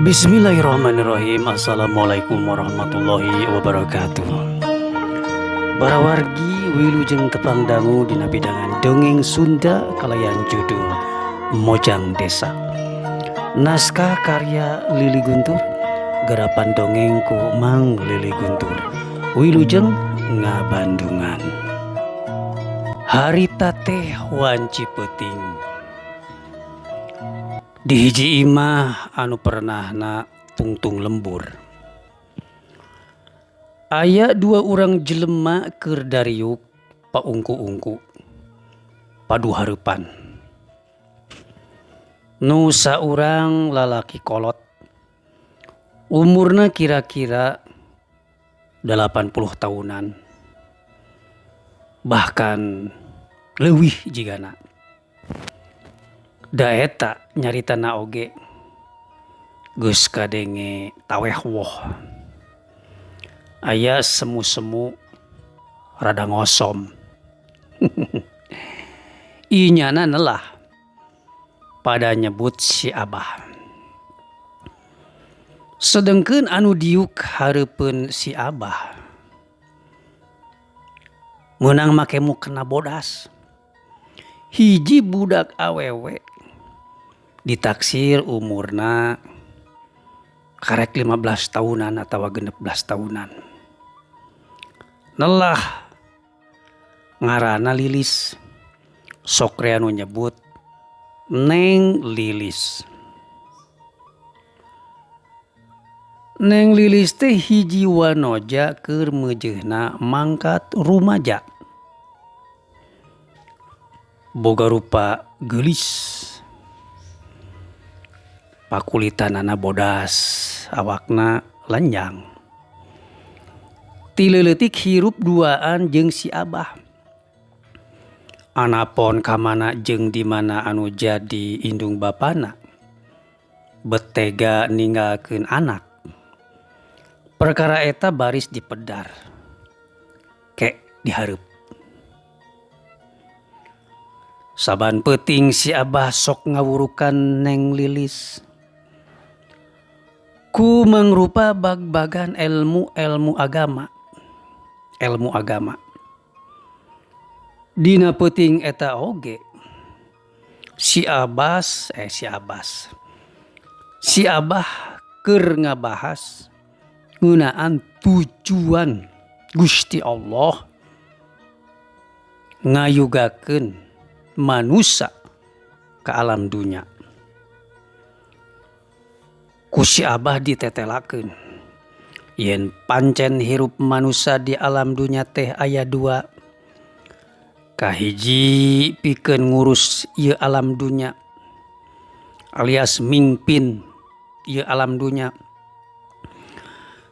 Bismillahirrahmanirrahim. Assalamualaikum warahmatullahi wabarakatuh. Para wargi wilujeng tepang dangu dina bidangan dongeng Sunda kalayan judul Mojang Desa. Naskah karya Lili Guntur, garapan dongeng ku Mang Lili Guntur. Wilujeng ngabandungan. Harita teh wanci peuting. Di hiji imah anu pernahna tungtung lembur. Aya dua urang jelema keur dariuk paungku-ungku padu hareupan. Nu saurang lalaki kolot. Umurna kira-kira 80 tahunan. Bahkan leuwih jigana. Da eta nyaritana oge geus kadenge taweh woh. Aya semu-semu rada ngosom. Inyana nelah pada nyebut si Abah. Sedengkeun anu diuk hareupeun si Abah meunang make mukena bodas. Hiji budak awewe ditaksir umurna karek 15 tahunan atawa 16 tahunan. Nelah ngaranna Lilis. Sok rea nu nyebut Neng Lilis. Neng Lilis teh hiji wanoja keur meujeuhna mangkat rumaja. Boga rupa geulis. Pakulitanana bodas, awakna lenjang. Ti leuletik hirup duaan jeung si Abah. Anapon kamana jeung di mana anu jadi indung bapana. Betega ninggalkeun anak. Perkara eta baris dipedar. Ke dihareup. Saban peuting si Abah sok ngawurukan Neng Lilis. Ku mangrupa bag-bagan ilmu-ilmu agama. Ilmu agama. Dina peuting eta oge si Abah keur ngabahas ngeunaan tujuan Gusti Allah ngayugakeun manusa ka alam dunya. Ku si Abah ditetelakeun yen pancen hirup manusa di alam dunya teh aya dua. Kahiji pikeun ngurus ieu alam dunya alias mingpin ieu alam dunya.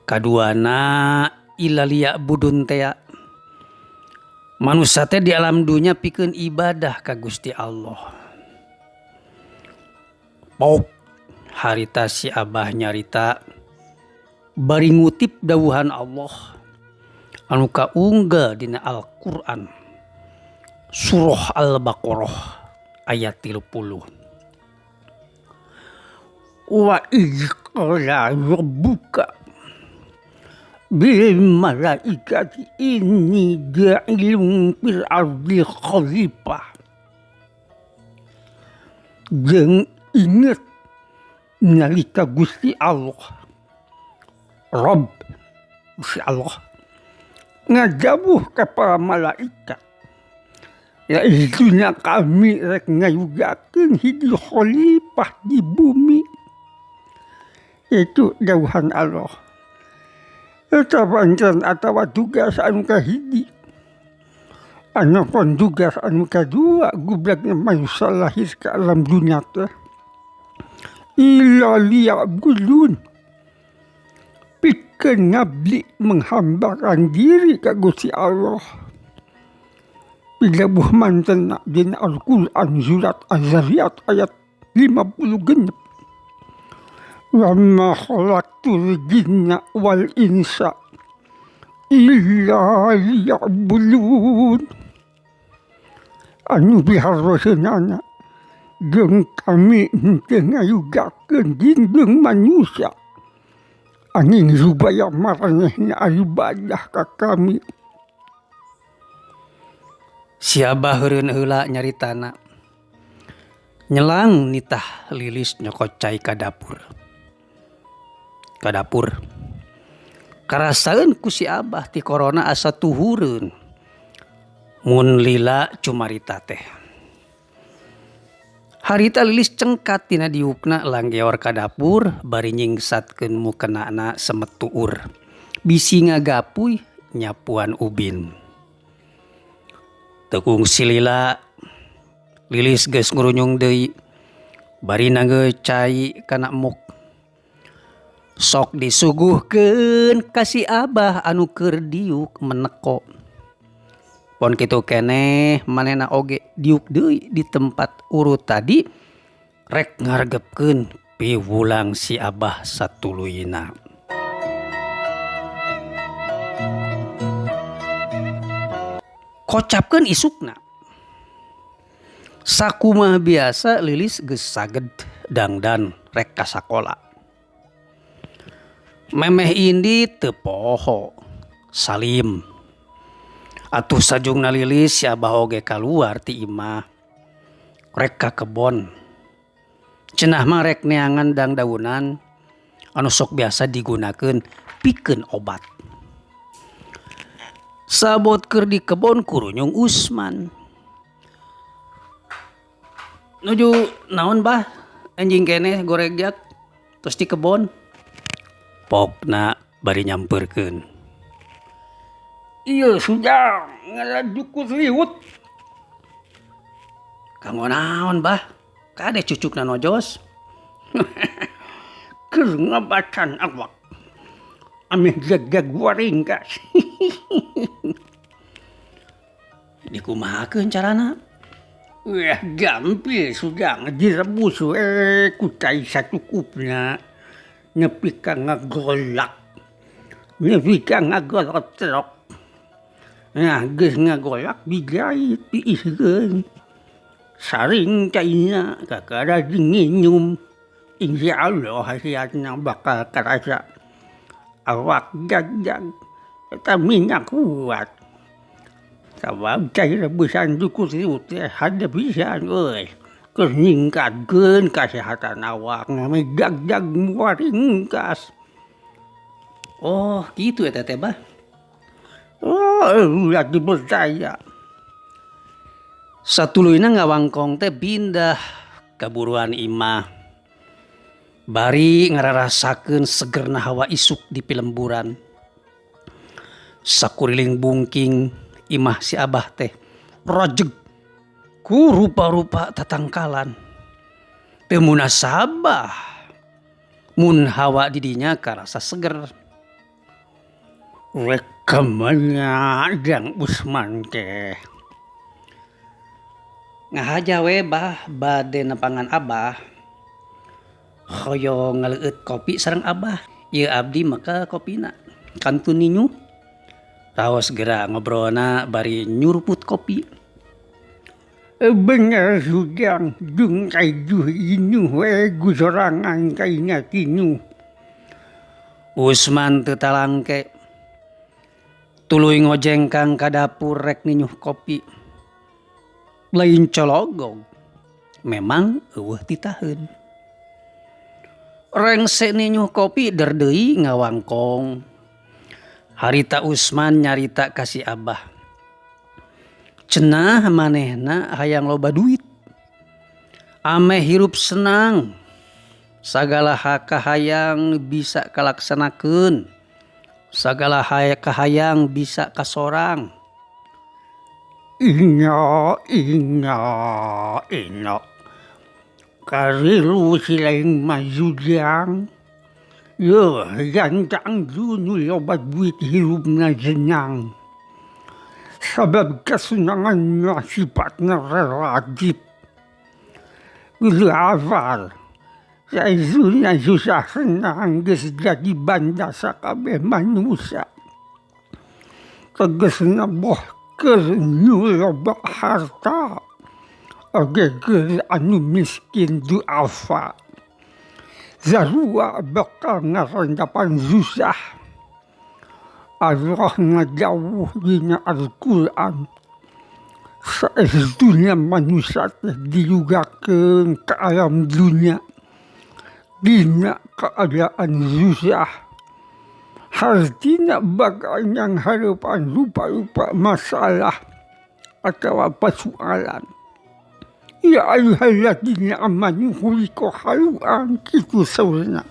Kaduana ilalia budun tea. Manusa teh di alam dunya pikeun ibadah ka Gusti Allah. Pok harita si Abah nyarita bari ngutip dawuhan Allah anu kaunggal dina Al-Qur'an Surah Al-Baqarah ayat 30. Wa idz qala rabbuka bil malaikati inni ja'ilun fil ardi khalifah. Jeung inget nalika Gusti Allah Rabb Gusti Allah ngajawuh ka para malaikat, ya itunya kami rek ngayugakeun hiji khalifah di bumi. Itu dawuhan Allah. Eta pancen atawa tugas anu kahiji. Anu kon tugas anu kadua gublagna manusia lahir ka alam dunya teh. Illa liya'budun. Pikeun ngabdi menghambakan diri ka Gusti Allah. Pidabuh mantena dina Al-Qur'an surat Az-Zariyat ayat 56. Wa ma khalaqtul jinna wal insa illa liya'budun. Anu biharoskeunana Jeung kami henteu ngayugakeun dinding manusia. Angin supaya maranehna ibadah ka kami. Si Abah heureun heula nyaritana. Nyelang nitah Lilis nyokot cai ka dapur. Ka dapur. Karasaeun ku si Abah ti korona asa tuhureun. Mun lila cumarita teh. Harita Lilis cengkat tina diukna langgeor ka dapur bari nyingsatkeun mukenana semet tuur. Bisi ngagapuy nyapuan ubin. Teu kungsi lila Lilis geus ngurunyung deui bari nanggeuy cai kana emuk. Sok disuguhkeun ka si Abah anu keur diuk meneko. Pon kitu keneh manehna oge diuk deui di tempat urut tadi rek ngaregepkeun piwulang si Abah satuluyna. Kocapkeun isukna. Sakumaha biasa Lilis geus saged dangdan rek ka sakola. Memeh indi teu poho Salim. Atuh sajungna Lilis si Abah oge kaluar ti imah rek ka kebon. Cenah mah rek neangan dangdaunan anu sok biasa digunakeun pikeun obat. Sabot keur di kebon kurunyung Usman. Nuju naon bah anjing keneh goregjak terus di kebon. Pokna bari nyamperkeun. Ieu sudah ngaladukur liwut. Kanggo naon bah? Kade cucukna nojos. Keur ngabacan awak. Ameh gagag waringkas. Dikumahakeun carana? Wah, gampil sudah direbus we ku cai sacukupna. Nepi ka ngagolak. Nepi ka ngagolotrok. Nah, geus ngagolak dijait diiskeun. Saring caina kakara nginum. Insyaallah khasiatna bakal karasa. Awak gagjag eta minyak kuat. Sabab cai rebusan dukur liut teh hade pisan euy. Keur ningkatkeun kasehatan awak ngame gagjag waringkas. Oh, kitu eta teh bah. Oh, ulah dipercaya. Satuluyna ngawangkong teh pindah ka buruan imah. Bari ngararasakeun segerna hawa isuk di pilemburan. Sakuriling bungking imah si Abah teh rajeg ku rupa-rupa tatangkalan. Teu munasabah mun hawa di dinya karasa seger. Rek kamana Jang Usman teh? Ngahaja we bah bade nepangan Abah. Hoyong ngaleueut kopi sareng Abah. Ieu abdi maka kopina kantun ninyu. Raos geura ngobrolna bari nyuruput kopi. Bener sujang jeung kaijuh inyuh we gusorangan kaina kinyuh. Usman teu talangke. Tuluy ngojengkang ka dapur rek ninyuh kopi. Lain cologog. Memang eueuh titaheun. Rengse ninyuh kopi der deui ngawangkong. Harita Usman nyarita ka si Abah. Cenah manehna hayang loba duit. Ameh hirup senang. Sagala kahayang bisa kalaksanakeun. Sagala kahayang bisa kasorang. Inyo, inyo, inyo. Karilu silaing majujang. Yo, gantang nu loba duit hirupna senang. Sabab kesenangan sifatna relatif. Kudu hafal. Saizuna susah senang geus jadi banda sakabeh manusia. Tegasna boh keur nu loba harta. Oge keur anu miskin duafa. Sarua bakal ngarandapan susah. Allah ngadawuh dina Al-Qur'an saestuna manusia teh dilugakeun ka alam dunya dina kaadaan susah. Hartina bakal nyanghareupan rupa-rupa masalah atawa pasualan. Ya ayyuhalladzina amanu khuliqu halu'an kitu saurna.